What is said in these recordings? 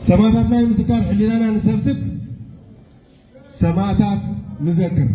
ሰማእታትና ንምዝካር ሕሊናና ንሰብስብ፣ ሰማእታት ንዘክር።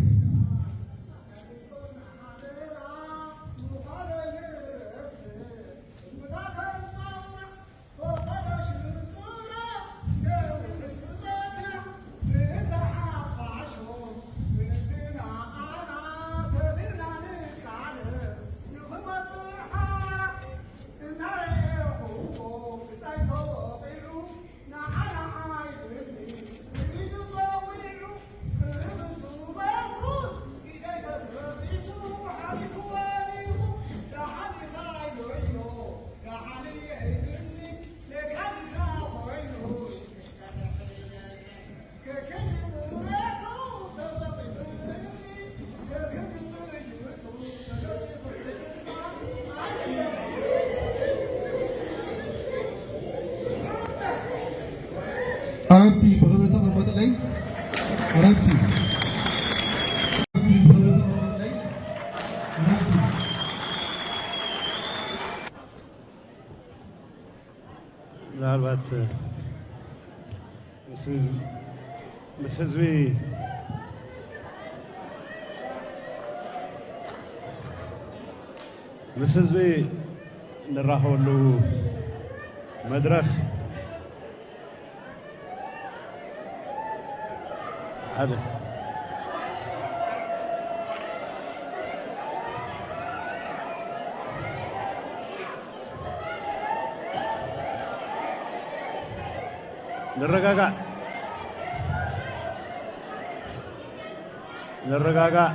ዕረፍቲ ብኽብሪ ተቐመጡለይ። ዕረፍቲ። ምናልባት ምስ፣ ምስ ህዝቢ፣ ምስ ህዝቢ ንራኸበሉ መድረኽ ሓደ ንረጋጋእ፣ ንረጋጋእ።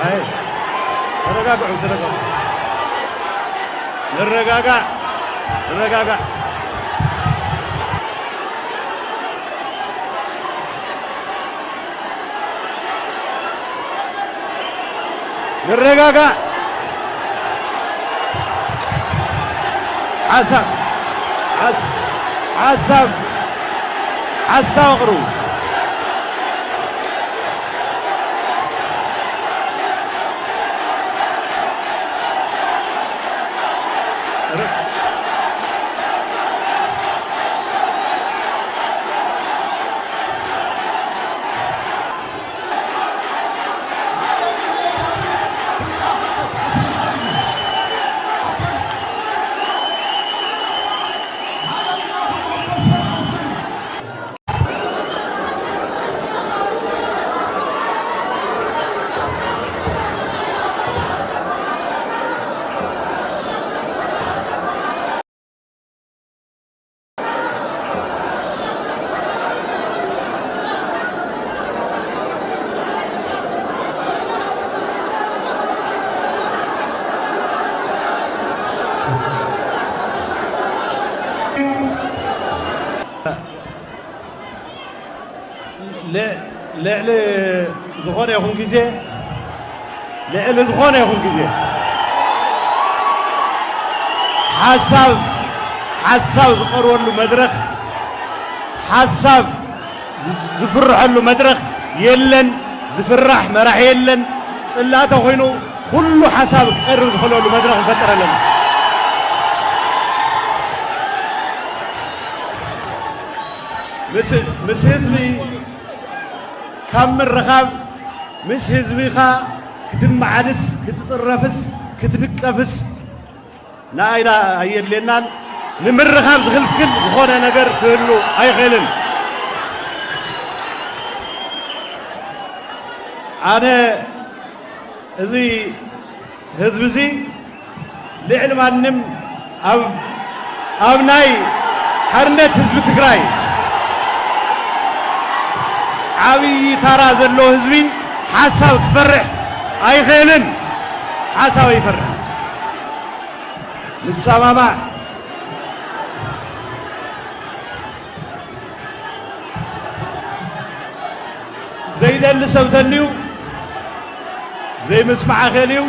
ኣይ፣ ተረጋግዑ፣ ተረጋግዑ። ንረጋጋእ፣ ንረጋጋእ። ንረጋጋእ። ሓሳብ፣ ሓስ-፣ ሓሳብ፣ ሓሳብ ኣቕርቡ። ል-፣ ልዕሊ ዝኾነ ይኹን ግዜ፣ ልዕሊ ዝኾነ ይኹን ግዜ ሓሳብ፣ ሓሳብ ዝቐርበሉ መድረኽ፣ ሓሳብ ዝ-፣ ዝፍርሐሉ መድረኽ የለን። ዝፍራሕ መራሒ የለን። ጽላተ ኮይኑ ኩሉ ሓሳብ ክቀርብ ዝኽእለሉ መድረኽ ንፈጥር ኣለና። ምስ፣ ምስ ህዝቢ ካብ ምርኻብ፣ ምስ ህዝቢኻ ክትመዓድስ፣ ክትጽረፍስ፣ ክትንቀፍስ ንኣይና ኣየድልየናን። ንምርኻብ ዝኽልክል ዝኾነ ነገር ክህሉ ኣይኽእልን። ኣነ እዚ ህዝቢ እዚ ልዕሊ ማንም ኣብ፣ ኣብ ናይ ሓርነት ህዝቢ ትግራይ ዓብዪ ታራ ዘለዎ ህዝቢ ሓሳብ ክፈርሕ ኣይኽእልን። ሓሳብ ኣይፈርሕን። ንሰማማዕ። ደሊ ሰብ ተልዩ ዘይምስማዓ ኸልዩ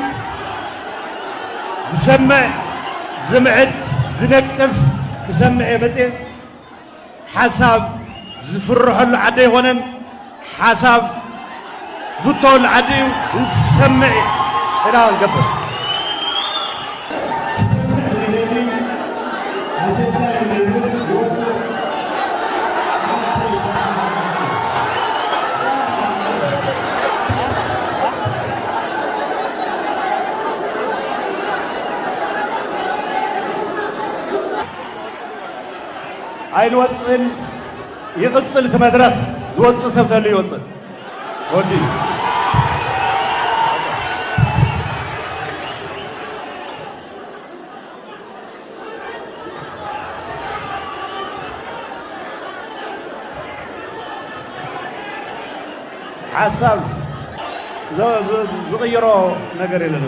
ዝሰምዕ፣ ዝምዕድ፣ ዝነቅፍ ክሰምዕ እየ መፅየ። ሓሳብ ዝፍርሐሉ ዓዲ ኣይኮነን። ሓሳብ ዝፍተወሉ ዓዲ እዩ። ዝሰምዕ ኢና ንገብር። ኣይንወፅን። ይቕፅል እቲ መድረኽ። ዝወፅእ ሰብ ተሉ ይወፅእ። ወዲ ሓሳብ ዝ- ዝ- ዝቕይሮ ነገር የለን።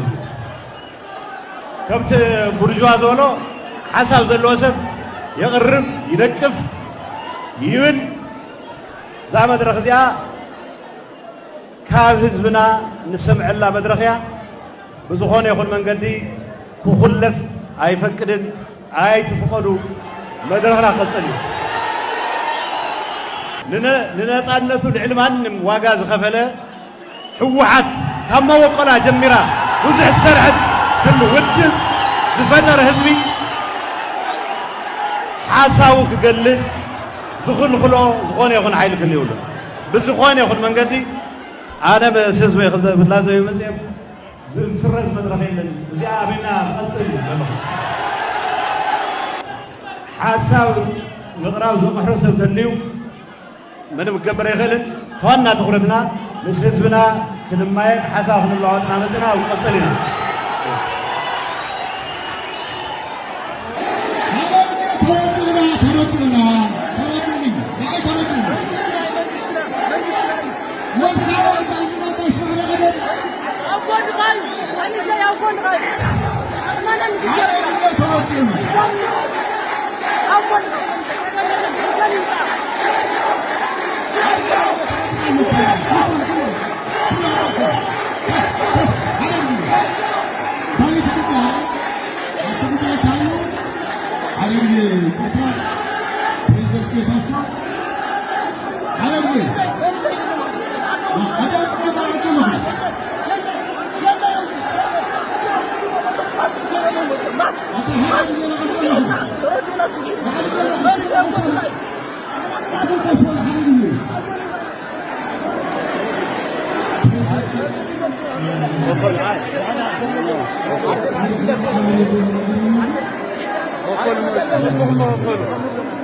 ከምቲ ቡርዥዋ ዝበሎ ሓሳብ ዘለዎ ሰብ የቕርብ፣ ይነቅፍ፣ ይብል። እዛ መድረኽ እዚኣ ካብ ህዝብና ንሰምዐላ መድረኽ እያ። ብዝኾነ ይኹን መንገዲ ክኹለፍ ኣይፈቅድን። ኣይትፍቐዱ። መድረኽና ክቐፅል እዩ። ንነ- ንነፃነቱ ልዕሊ ማንም ዋጋ ዝኸፈለ ህወሓት ካብ መበቆላ ጀሚራ ብዙሕ ዝሰርሐት ህዝቢ ውድብ ዝፈጠረ ህዝቢ ሓሳቡ ክገልጽ ዝኽልኽሎ ዝኾነ ይኹን ሓይሊ ክህሉ የብሉን። ብዝኾነ ይኹን መንገዲ ኣነ ምስ ህዝበይ ክዘ- ክላዘብ መፅየ ዝስረዝ መድረኽ የለን። እዚኣ ኣበይና ክቐፅል እዩ ዘሎ። ሓሳብ ምቕራብ ዘቕሕሮ ሰብ ተልዩ ምንም ክገብር ኣይኽእልን። ዋና ትኹረትና ምስ ህዝብና ክንማየጥ ሓሳብ ክንለዋወጥ ኢና መፂና፣ ኣብ ክቐፅል ኢና። ተረድኡና፣ ተረድኡና፣ ተረድኡኒ፣ ንዓይ ተረድኡኒ። መንግስትና፣ መንግስትና፣ መንግስትና። መንግስትና፣ መንግስትና።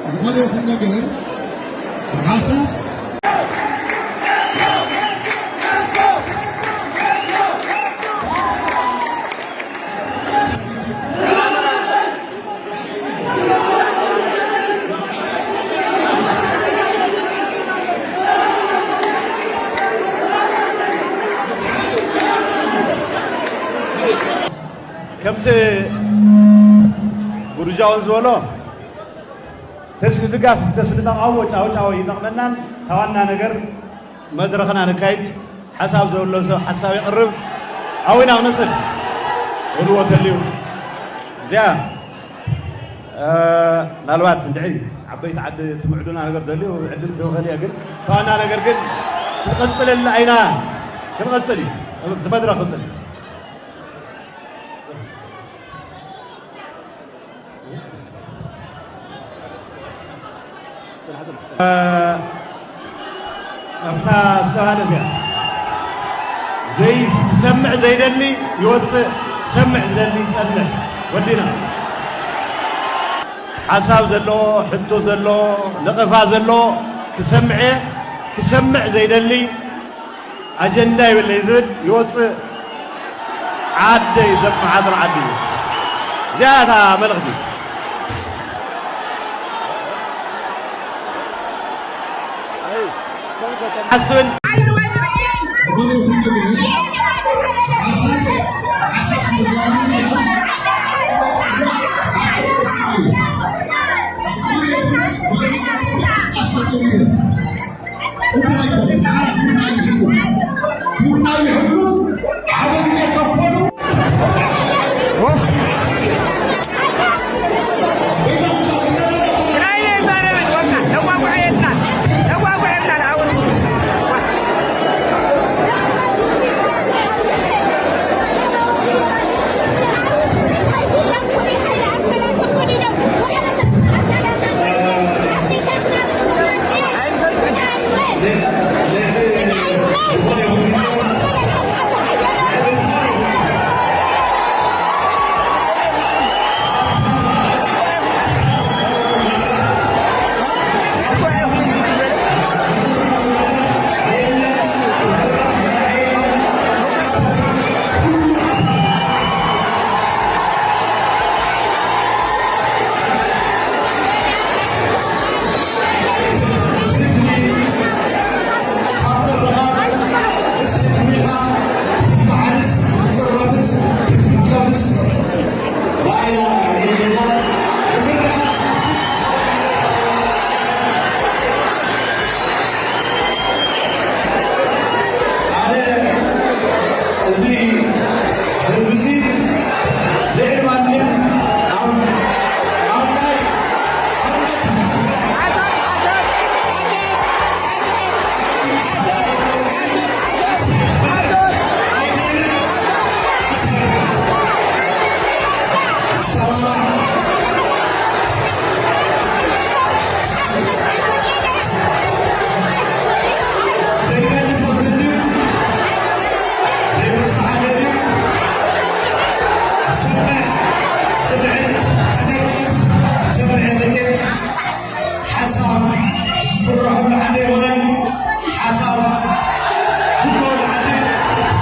ዝኾነ ይኹን ነገር ሓሳብ ከምቲ ጉርጃውን ዝበሎ ተስሊ ድጋፍ ተስሊ ተቃውሞ ጫው ጫው ይጠቕመናን፣ ታዋና ነገር መድረኽና ነካይድ። ሓሳብ ዘሎ ሰብ ሓሳብ የቕርብ። ኣዊና ክነፅል ወድዎ ተልዩ እዚኣ እ፣ ምናልባት እንድዒ ዓበይቲ ዓዲ ትምዕዱና ነገር ዘልዩ ዕድል ክህበኸል እየ፣ ግን ታዋና ነገር ግን ክንቐፅለላ ኢና። ክንቐፅል እዩ። እቲ መድረኽ ክቕፅል። እ፣ ኣብታ ዝተባህለት እያ። ዘይ- ዝሰምዕ ዘይደሊ ይወፅእ፣ ክሰምዕ ዝደሊ ይፀንሕ። ወዲና ሓሳብ ዘለዎ፣ ሕቶ ዘለዎ፣ ነቐፋ ዘለዎ ክሰምዕ እየ። ክሰምዕ ዘይደሊ ኣጀንዳ ይብለይ ዝብል ይወፅእ። ዓደይ ዘመሓድሮ ዓዲ እዩ። እዚኣ እታ መልእኽቲ። ሓስብን ክቡር ኣይኮነን፣ ንዓና ክቡር ኣይኮነን። ክቡርና ይሕሉ፣ ሓደ ግዜ ከፈሉ። ኣነ እዚ ህዝቢ እዚ ልዕሊ ማንም ኣብ ኣብ ናይ ሓሳብ ዝፍረሐሉ ዓዲ ኣይኮነን። ሓሳብ ዝፍረሐሉ ዓዲ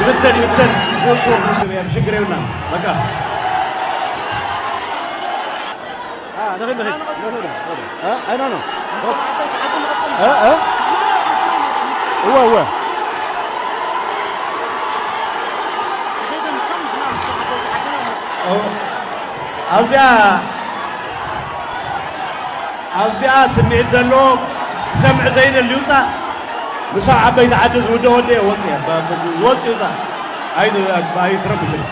ይብተን፣ ይብተን። ሽግር የብልና። በቃ። አ፣ ንኺድ፣ ንኺድ። ኖ፣ ኖ፣ ኖ፣ ኖ። አ፣ አ፣ ኖ፣ ኖ። አ፣ አ? እወ፣ እወ። ኦ፣ ኣብዚኣ፣ ኣብዚኣ ስምዒት ዘለዎ ክሰምዕ ዘይደሊ ይውፃእ። ምስ ዓበይቲ ዓዲ ዝውደ ወደ ወፅእ፣ ወፅእ ይውፃእ። ኣይ-፣ ኣይትረብሽን።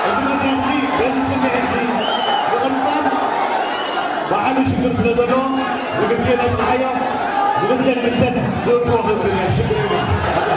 እዚ መድረኽ እዚ በዚ ስምዒት እዚ ምቕጻል ባዕሉ ሽግር ስለ ዘሎ፣ ብግዜ ነጽንሓዮ፣ ብግዜ ንምተን ዝእክቦ ክእክል እየ፣ ሽግር የብሉን።